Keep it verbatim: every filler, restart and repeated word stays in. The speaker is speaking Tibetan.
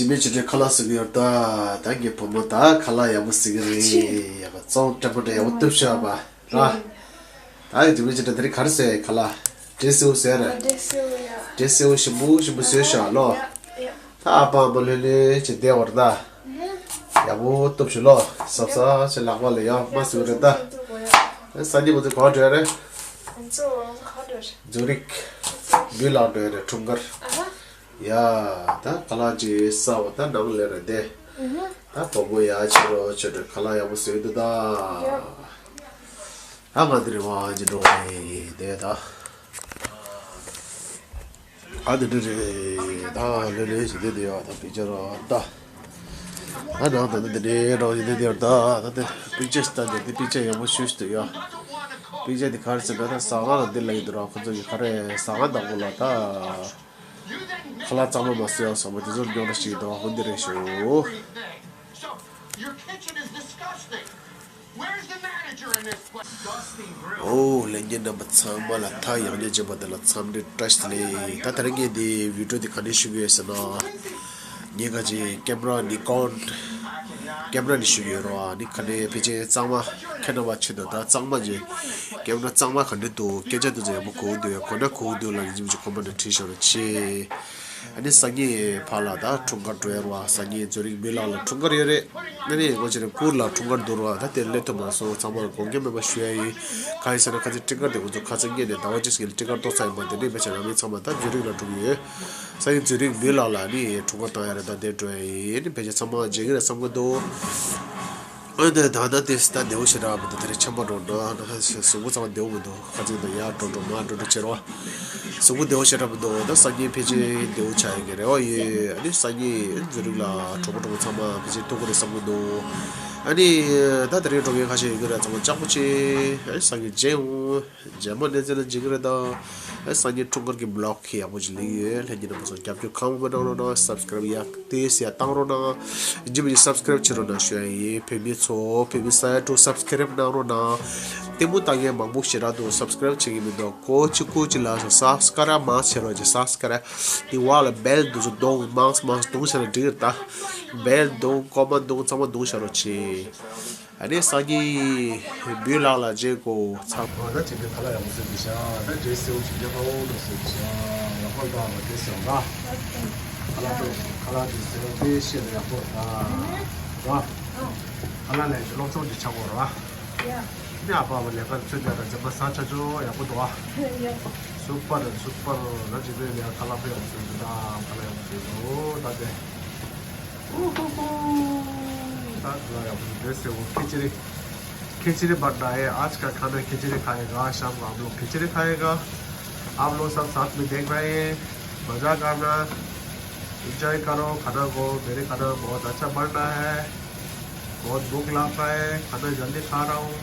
འཇིགས་མེད་ཆོས་སྒྲོན་ཁ་ལག་བཟོ་གི་ཡོད་ད། ད་ངའི་བུ་མོ་ད་ཁ་ལག་ཡག་པོ་བཟོ་གི་རེད། ཡག་པོ་གཙང་དྲང་པོ་འདྲ་ཡག་པོ་གཏུབ་ཤོག་པ་ར། ད་ངའི་འཇིགས་མེད་ཆོས་སྒྲོན་དེ་རིང་ག་རེ་བཟོས་ཁ་ལག་འབྲས་སེའུ་བཟོས་རེད། འབྲས་སེའུ་ཡ། འབྲས་སེའུ་ཞིམ་པོ་ཞིམ་པོ་བཟོས་ཤག་ལོ། ཡ་ཡ། ད་ཨ་ཕ་ཨ་མ་ལྷོད་ལྷོད་བྱས་བསྡད་བར་ད། ཡག་པོ་གཏུབ་ཤོག་ལོ། ཟབ་ཟབ་བྱས་ལག་པ་ལ་ཡ་མ་བཟོས་རེད་ད། སང་ཉིན་ང་ཚོ་ག་པར་འགྲོ་ཡ་རེད། ང་ཚོ་ག་པར་འགྲོ་རེད། ཛུ་རིག་མོས་ལགས་འགྲོ་ཡ་རེད། འཁྲུངས་སྐར། ཨ་ཧ། ཡ། ད་ཁ་ལག་ཅིག་ཟ་བ་ད་ནང་ལ་རེད་དེ། ཨ་ཧ། ད་བུ་མོ་ཡ་ཕྱི་རུ་ཆོས་སྒྲོན་ཁ་ལག་ཡག་པོ་བཟོས་འདུག་ད། ཡ། ད་ང་འདིར་བ་ཅིག་འགྲོ་བ་ཡིན་དེ་ད། ཨ་འདི་འདྲ་རེད་ད། ལོས་ལོས་ཞིག་འདི་འདི་ཡོད་ད། པིག་ཅར་རོ་ད། ཨ་ནང་ད་འདི་འདི་འདྲའི་རོ་ཞིག་འདི་འདི་ཡོད་ད། ད་འདི་པིག་ཅར་ད་འདི་འདི་པིག་ཅར་ཡག་པོ་ཞེ་པོ་ཅིག་འདུག་ཡ། པིག་ཅར་འདི་ག་རེ་ཟེར་ན་ད་ཟ་ཁང་ལ་འདི་ལ་ཡིན་འདུག་ར། ཁོ་ཚོ་གི་ག་རེ་ཟ་ཁང་བདག་པོ་ལ་ད། ཁ་ལག་གཙང་མ་མ་བཟོས་ཡོད་བསམ་པ་དེ་ཚོར་སྙོག་དྲ་ཞིག་འདུག་ཁོ་འདི་རེད་ཤོག། Your kitchen is disgusting. Where's the manager in this place? Dusty grill. ཨོ་ལྷན་རྒྱས་རྣམ་པ་ཚང་མ་ལ་ད་ཡང་བསྐྱར་མཇལ་བ་དེ་ལ་འཚམས་འདྲི་བཀྲ་ཤིས་བདེ་ལེགས། ད་དེ་རིང་ངས་འདི་བི་ཌི་ཡོ་འདི་ག་ནས་ཞུ་གི་ཡོད་ཟེར་ན། ངས་ཁ་ཅིག་ཀེམ་ར་ནི་ཀོན་ཀེམ་ར་ནས་ཞུ་གི་ཡོད་རེད་བ། ནི་ག་ནས་ཕལ་ཆེར་གཙང་མ་ཁྱེད་རྣམ་པ་ཆེད་དུ་ད་གཙང་མ་གི་ཀེམ་ར་གཙང་མ་ག་འདྲ་འདུག་སྐད་ཆ་དེ་ཚོ་ཡག་པོ་གོ་གི་འདུག་ག་གོ་ན་གོ་གི་འདུག་ལབ་ཡིན་གཅིག་མིན་གཅིག་ཁོམ་མེན་ཊི་བྲིས་ཤོག་རོགས་བྱེད། ཨ་ནི་སང་ཉིན་ཕར་ལ་ད་འཁྲུངས་སྐར་འགྲོ་ཡ་རེད་བ། སང་ཉིན་ཛུ་རིག་མོས་ལགས་ལ་འཁྲུངས་སྐར་ཡོད་རེད། ཨ་ནི་ང་ཚོ་རེ་ཀུར་ལ་འཁྲུངས་སྐར་འདུག་རེད་བ། ད་དེར་སླེབས་ཐུབ་མ་སོང་། ཚང་མར་དགོངས་འགལ་མེད་པ་ཞུ་ཡ་ཡིན། གང་ཡིན་ཟེར་ན་ཁ་ཚིག་སྤྲིན་དཀར་དེ་ང་ཚོ་ཁ་ཚིག་ངེས་ནས་ཟླ་བ་གཅིག་ཟིན་སྤྲིན་དཀར་ཏོག་ཙམ་ཡིན་པ་དེ་འདྲས་མེད་ཆ་རང་མིན་ཚང་མ་ད་ཛུ་རིག་ལ་འགྲོ་གི་ཡོད། སང་ཉིན་ཛུ་རིག་མོས་ལགས་ལ་ནི་འཁྲུངས་སྐར་བཏང་ཡ་རེད། ད་དེར་འགྲོ་ཡ་ཡིན། ཨ་ནི་ཕལ་ཆེར་ཚང་མ་མཇལ་གི་རེད་བསམ་གི་འདུག་ཨ་ནི་ད་ད་དེ་ད་བདེ་པོ་ཞེ་དྲག་མི་འདུག་དེ་རིང་ཆམ་པ་འགྲོ་འགྲོ་ན་གཟུགས་པོ་ཚང་མ་བདེ་པོ་མི་འདུག་ཁ་ཚིག་དང་ཡར་འགྲོ་འགྲོ་མར་འགྲོ་འགྲོ་བྱེད་རོགས། གཟུགས་པོ་བདེ་པོ་ཞེ་དྲག་མི་འདུག་ད་སང་ཉིན་ཕལ་ཆེར་བདེ་པོ་ཆགས་ཡོད་ཀྱི་རེད་བ་ཡོད། ཨ་ནི་སང་ཉིན་ཛུ་རིག་ལ་གྲོགས་པོ་གྲོགས་མོ་ཚང་མ་ཕལ་ཆེར་ཐུག་གི་རེད་བསམ་གི་འདུག་ཨ་ནི་ད་དེ་རིང་འགྲོ་མཁན་ཁ་ཤས་ཡོད་ཀྱི་རེད། ཚང་མ་ལྕགས་པོ་ཆེ། ཨ་ནི་སང་ཉིན་མཇལ་ཡོང་། རྗེས་མ་གནས་ཚུལ་ལ་འཇིགས་རེད་ད། ཨ་སང་ཉིན་འཁྲུངས་སྐར་གྱི་བི་ལོག་ཡག་པོ་ཅིག་ལེན་ཡོད། ལྷན་རྒྱས་རྣམ་པ་ཚོ་རྒྱབ་སྐྱོར་གང་མང་མང་གནང་རོགས་གནང་། སབ་སི་ཀ་རེབ་ཡག་ཏོག་ཙམ་ཡར་བཏང་རོགས་གནང་། ཡིན་གཅིག་མིན་གཅིག་སབ་སི་ཀ་རེབ་བྱེད་རོགས་གནང་ཞུ་ཡ་ཡིན། བོད་མི་ཚོ་བོད་མི་ས་ཡ་དྲུག་སབ་སི་ཀ་རེབ་གནང་རོགས་གནང་། ལྟད་མོ་ལྟ་མཁན་མང་པོ་ཞེ་དྲག་འདུག་སབ་སི་ཀ་རེབ་བྱེད་ཀྱི་མི་འདུག་སྐུ་མཁྱེན་སྐུ་མཁྱེན་ལགས་སོ། སབ་སི་ཀ་རེབ་མང་བྱེད་རོགས་གྱིས། སབ་སི་ཀ་རེབ་དེ་བར་ལ་བེལ་འདུག་ཚོ་གདོང་མང་མང་གདོང་བྱས་ན་འགྲིག་གི་རེད་ད། བེལ་གདོང་ཀོ་མ་གདོང་ཚང་མ་གདོང་བྱ་རོགས་གྱིས། ཨ་ནི་སང་ཉིན་བུ་ལགས་ལ་མཇལ་དགོས་ཚར། ཨ་ད་ཅིག་གི་ཁ་ལག་ཡག་པོ་བཟོས་འདུག་ཤག་ད་འབྲས་སེའུ་ཅིག་རྒྱ་ཁ་འོ་འདྲ་བཟོས་འདུག་ཤག་ཡག་པོ་འདུག་ཨ་འབྲས་སེའུ་ར། ཁ་ལག་ཁ་ལག་འབྲས་སེའུ་དེ་ཤེས་ལ་ཡག་པོ་ར། ར། ཁ་ལག་ལས་སློབ་སྦྱོང་ཅིག་ཆགས་དགོས་ར། ཡ། ནི་ཨ་ཕ་བ་ལས་ཀ་ཚོད་ལས་ཀ་འཛེམ་པ་ས་ཆ་ཆོ་ཡག་པོ་འདུག་ཨ། ཡ། སུ་པར་སུ་པར་ད་ཅིག་གི་ལས་ཁ་ལག་ཕ་ཡག་པོ་བཟོས་འདུག་ད་ཁ་ལག་ཡག་པོ་བཟོས་འདུག་ད་དེ། ओहो हो। ता खिलाया मुझे जैसे वो खिचड़ी, खिचड़ी बन रहा है। आज का खाना खिचड़ी खाएगा, शाम को हम लोग खिचड़ी खाएगा। आप लोग सब साथ में देख रहे हैं, मजा करना, एंजॉय करो खाना को। मेरे खाना बहुत अच्छा बन रहा है, बहुत भूख लग रहा है, खाना जल्दी खा रहा हूँ।